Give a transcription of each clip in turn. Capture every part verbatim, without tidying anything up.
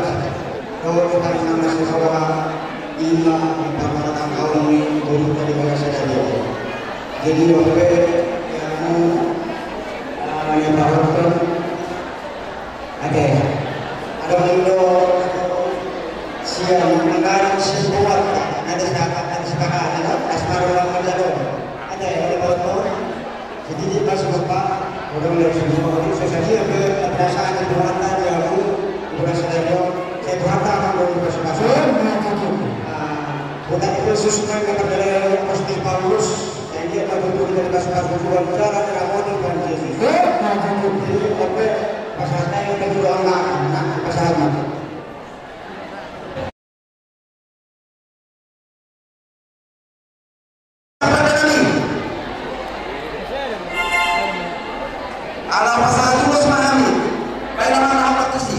bebas. Dohot hami na masihaholongan, ima di parmarangkaon ni boru tadi bagasan sadari on. Jadi, ope, ya, eh, ya, Pak Dokter. Oke. Adong do sian manggarai sibuat, na disepakati, na disepakati, no? Asmara ulang menjadi. Oke, ya, Pak Dokter. Jadi, di pas lupa, orang dari semua orang, saya saja yang berasa ada buatan yang aku, berasa dari orang, saya berharap akan berubah. Bukan itu sesuai dengan perjalanan Apostel Paulus, yang dia akan berubah dari pas berubah, cara ramon dan Yesus. Jadi, sampai pas ada yang kedua anak, anak pas anak. Ala pasahat ulos ma hami, baen ma na hapatasi.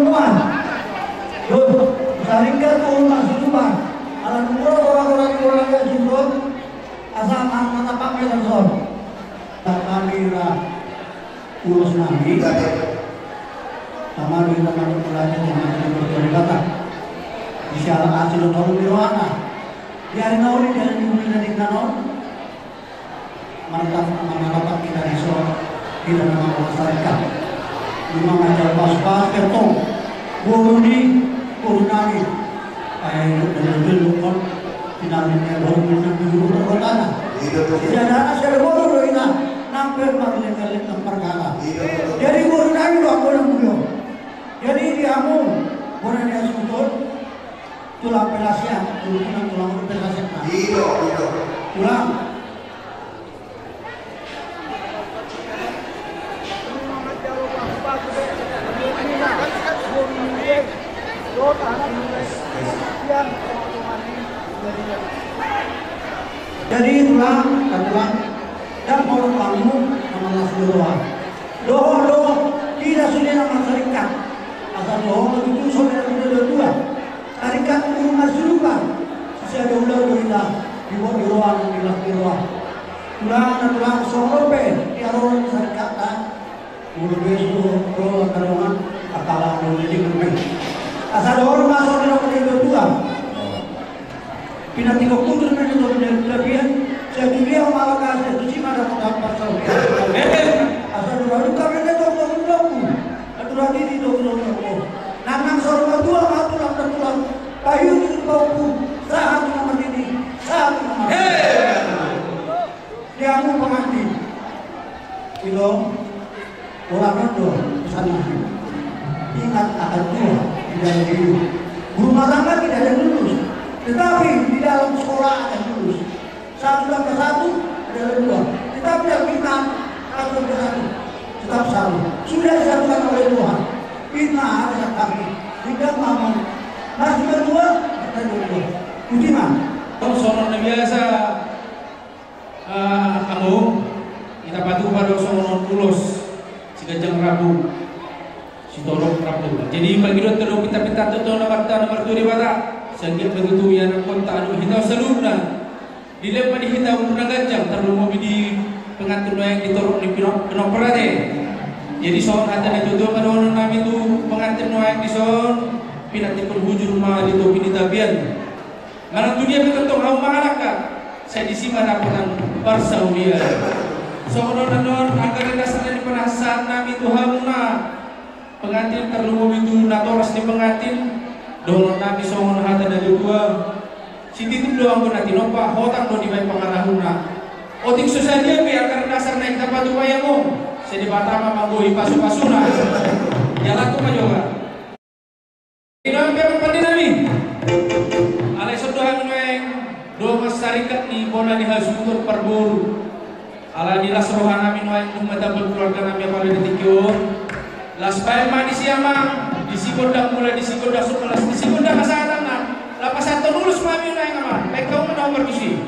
Tuhan. Yo, saringkat tu Umas Suluban. Ala nunga gora-gora ni gora-gora jumbo. Asa manang apa medan son. Tak kami ra ulos nami. Tamari tamari mulanya tamari berkata. Di siala asil nol di rohana. Di hari nol di hari minggu dari kanon. Mantap, mantap kita di so, kita nama masyarakat. Lima macam pas-pas kertong. Boru ni, boru nami. Ayo, dulu kon, kita ni boru ni, dulu kota na. Iya, betul. Tidak ada, saya boru dulu ini. Nampak, nampak, nampak, nampak, nampak. Iya, betul. Jadi, boru nami, aku yang dulu. Jadi, di amu, boru ni asutur. Tulang Pelasia, tulang, tulang Pelasia. Iya, iya. Tulang. Jadi tulang, tulang, dan mau kamu sama las dua. Dohot, dohot, tidak sudah nama serikat. Asal dohot itu sudah sudah dua. Tarikat Umas Suluban, sisada ulang do hita, dibuat di roha, di las di roha. Tulang na tulang songon on pe, di aroan tarikat ta. Molo be sudo roha karongan, akala molo di rumah. Asa dohor masuk di rumah di dua. Pinantikan kudur na di rumah di rumah. Saya tulia malaka, saya tusi mada mada pasal. Asa dohor luka mene dohor dohor. Aturan ini dong dong dong. Nanang sorga dua matulang matulang. Payu di bauku. Sahat nama ini. Sahat nama. Dia mau pengantin. Ilo. Orang itu sana. Ingat akan tua di dalam hidup. Rumah tangga tidak ada yang lulus. Tetapi di dalam sekolah ada yang lulus. Satu tambah satu adalah dua. Tetapi Alkitab satu tambah satu tetap satu. Sudah disatukan oleh Tuhan. Fitnah ada satu kaki. Tidak mamang. Masih berdua, kita berdua. Budiman. Tong songon na biasa, eh, amo, kita patupa do songon ulos siganjang rambu. Sitorop rambu. Jadi, bagi dohot do pinta-pinta toto na marta na martua Debata. Sanggiat begitu ya na kota anu hita saluhutna. Dilema di hita umur na ganjang, tarlumobi di pengantin nuaeng di torop ni pino-, pinompar ate. Jadi, songon hata ni tutu ma dohonon nami tu pengantin nuaeng di son, pinantikhon hujur ma di topi ni tapian. Manang tu dia pe tongtong hamu mangalangka, sai disi ma dapotan parsaulian. Songon on annon angka na dasar na di panasahan nami tu hamuna. Pengantin tarlumobi tu natoras ni pengantin, dohonon nami songon hata ni natuatua. Sititi do anggo na tinompa, hotang do dibaen pangarahutna. Otik so sadia pe angka na dasar na ingkon patupa i among, sai Debata ma manggohi pasupasuna. Jalan tu ma joga. Inang pe mempati nami. Alai songon hami nuaeng, do masyarakat ni bona ni hasuhuton parboru. Ala ni las roha nami nuaeng dung mata berkeluarga nami apala di tingki on. Las baen ma disi amang, disi gondang mula, disi gondang sumbelas, disi gondang hasahatan na. Lapas anton ulos ma hami nuaeng amang. Baen hamu ma na umbar disi.